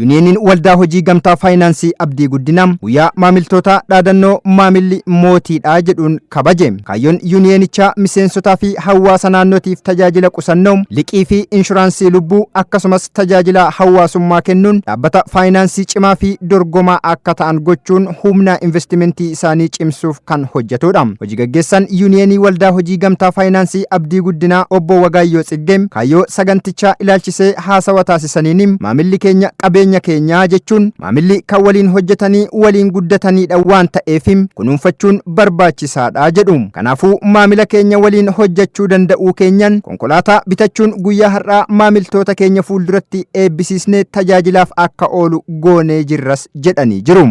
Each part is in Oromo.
Yuuniyeeniin Waldaa Hojii Gamtaa Faayinaansii Abdii Guddinaa guyyaa maamiltootaa dhaadannoo maamilli mootiidha jedhuun kabaje. Kaayyoon yuuniyeenichaa miseensotaa fi hawaasa naannootiif tajaajila qusannoo, liqii fi inshuraansii lubbuu akkasumas tajaajila hawaasummaa kennuun dhaabbata faayinaansii cimaa fi dorgomaa akka ta'an gochuun humna investimentii isaanii cimsuuf kan hojjetudha. Hojii gaggeessaan Yuuniyeenii Waldaa Hojii Gamtaa Faayinaansii Abdii Guddinaa Obbo Wagaayyoo Tsiggee kaayyoo sagantichaa ilaalchisee haasawa taasisaniin maamilli keenya qabeenya keenyaa jechuun maamilli kan waliin hojjetanii waliin guddataniidha waan ta'eef kunuunfachuun barbaachisaadha jedhu. Kanaafuu maamila keenya waliin hojjechuu danda'uu keenyan konkolaataa bitachuun guyyaa har'aa maamiltoota keenya fuulduratti eebbisiisnee tajaajilaaf akka oolu goonee jirras jedhanii jiru.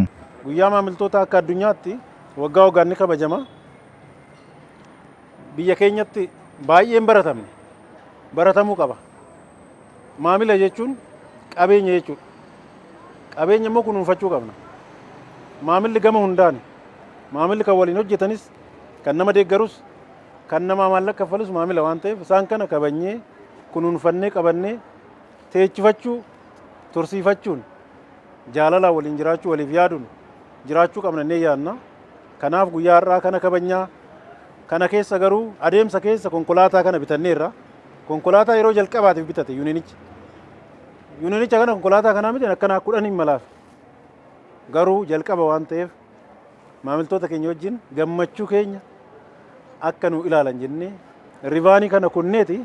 Guyyaa maamiltoota akka addunyaatti waggaa waggaan ni kabajama. Biyya keenyatti baay'een baratamne baratamuu qaba. Maamila jechuun qabeenya jechuudha. Qabeenya immoo kunuunfachuu qabna. Maamilli gama hundaani. Maamilli kan waliin hojjetanis, kan nama deeggarus, kan namaa maallaqa kaffalus maamila waan ta'eef isaan kana kabajnee kunuunfannee qabannee teechifachuu, tursiifachuun jaalalaan waliin jiraachuu waliif yaaduun jiraachuu qabna innee yaadna. Kanaaf guyyaa har'aa kana kabajnaa. Kana keessa garuu adeemsa keessa konkolaataa kana bitanneerra. Konkolaataa yeroo jalqabaatiif bitate yuuniinichi. Yuuniinicha kana konkolaataa kanaa miti akkanaa 10 hin malaaf. Garuu jalqaba waan ta'eef maamiltoota keenya wajjin gammachuu keenya akka nu ilaalan jennee rivaanii kana kunneeti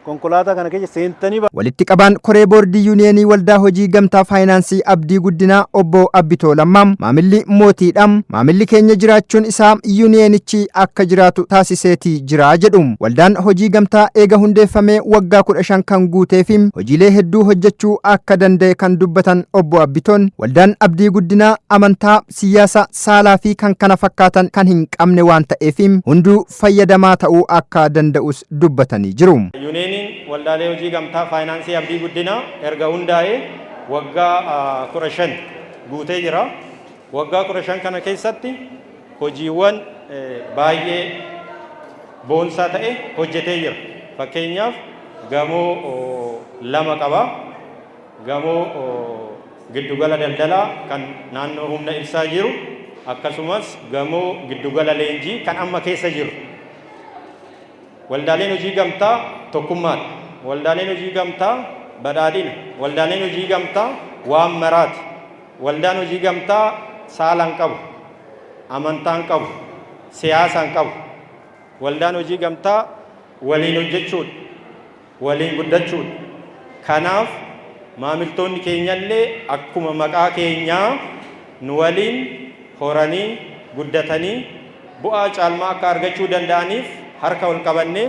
konkolaataa kana keessa seentanii Walitti qabaan koree boordii Yuuniyeenii Waldaa Hojii Gamtaa Faayinaansii Abdii Guddinaa Obbo Abbitoo Lammaa maamilli mootiidha. Maamilli keenya jiraachuun isaa yuuniyeenichi akka jiraatu taasiseetii jira jedhu. Waldaan hojii gamtaa eega hundeeffamee waggaa 15 kan guutee fi hojiilee hedduu hojjechuu akka danda'e kan dubbatan Obbo Abbitoon waldaan Abdii Guddinaa amantaa, siyaasa, saalaa fi kan kana fakkaatan kan hin qabne waan ta'eef hunduu fayyadamaa ta'uu akka danda'us dubbatanii jiru. Yuuniyeeniin Waldaalee Hojii Gamtaa Faayinaansii Abdii Guddinaa erga hundaa'ee waggaa 15 guutee jira. Waggaa 15 kana keessatti hojiiwwan baay'ee boonsaa ta'e hojjetee jira. Fakkeenyaaf gamoo lama qaba. Gamoo giddugala daldalaa kan naannoo humna ibsaa jiru akkasumas gamoo giddugala leenjii kan amma keessa jiru. Waldaaleen hojii gamtaa tokkummaadha. Waldaaleen hojii gamtaa badhaadhina. Waldaaleen hojii gamtaa waan maraati. Waldaan hojii gamtaa saala hin qabu, amantaa hin qabu, siyaasa hin qabu. Waldaan hojii gamtaa waliin hojjechuudha. Waliin guddachuudha. Kanaaf maamiltoonni keenyallee akkuma maqaa keenyaa nu waliin horanii guddatanii bu'aa caalmaa akka argachuu danda'aniif harka walqabannee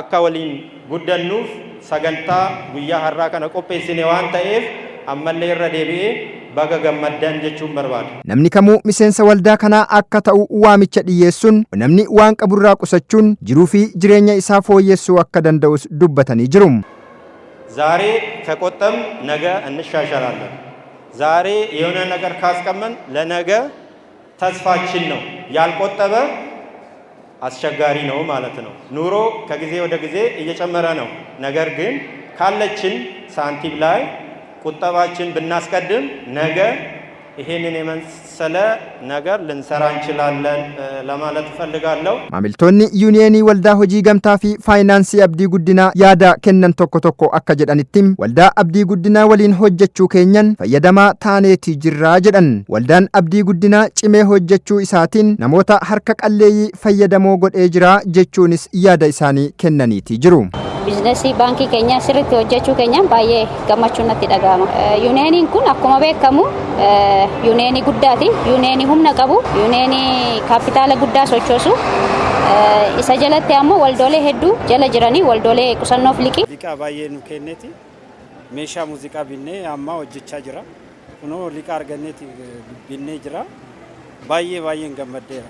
akka waliin guddannuuf sagantaa guyyaa har'aa kana qopheessine waan ta'eef ammallee irra deebi'ee baga gammaddan jechuun barbaada. Namni kamuu miseensa waldaa kanaa akka ta'u waamicha dhiyyeessuun namni waan qaburraa qusachuun jiruu fi jireenya isaa fooyyessuu akka danda'us dubbatanii jiru. ዛሬ ከቆጠብን ነገ እንሻሻላለን። ዛሬ የሆነ ነገር ካስቀመን ለነገ ተስፋችን ነው። ያልቆጠበ አስቸጋሪ ነው ማለት ነው። ኑሮ ከጊዜ ወደ ጊዜ እየጨመረ ነው። ነገር ግን ካለችን ሳንቲም ላይ ቁጠባችን ብናስቀድም ነገ ይሄንን የመሰለ ነገር ልንሰራ እንችላለን ለማለት እፈልጋለሁ። Maamiltoonni Yuuniyeenii Waldaa Hojii Gamtaa fi Faayinaansii Abdii Guddinaa yaada kennan tokko tokko akka jedhanitti waldaa Abdii Guddinaa waliin hojjechuu keenyan fayyadamaa taaneetii jirraa jedhan. Waldaan Abdii Guddinaa cimee hojjechuu isaatiin namoota harka qalleeyyii fayyadamoo godhee jira jechuunis yaada isaanii kennaniitii jiru. Biizinasii baankii keenyaa sirriitti hojjechuu keenyaan baay'ee gammachuun natti dhaga'ama. Yuuniyeeniin kun akkuma beekamu yuuniyeenii guddaati. Yuuniyeenii humna qabu, yuuniyeenii kaapitaala guddaa sochoosu. Isa jalatti ammoo waldoolee hedduu jala jiranii waldoolee qusannoof liqii. Liqaa baay'ee nu kenneeti meeshaa muuziqaa binnee amma hojjechaa jira. Kunoo liqaa arganneeti binnee jira. Baay'ee baay'een gammaddeera.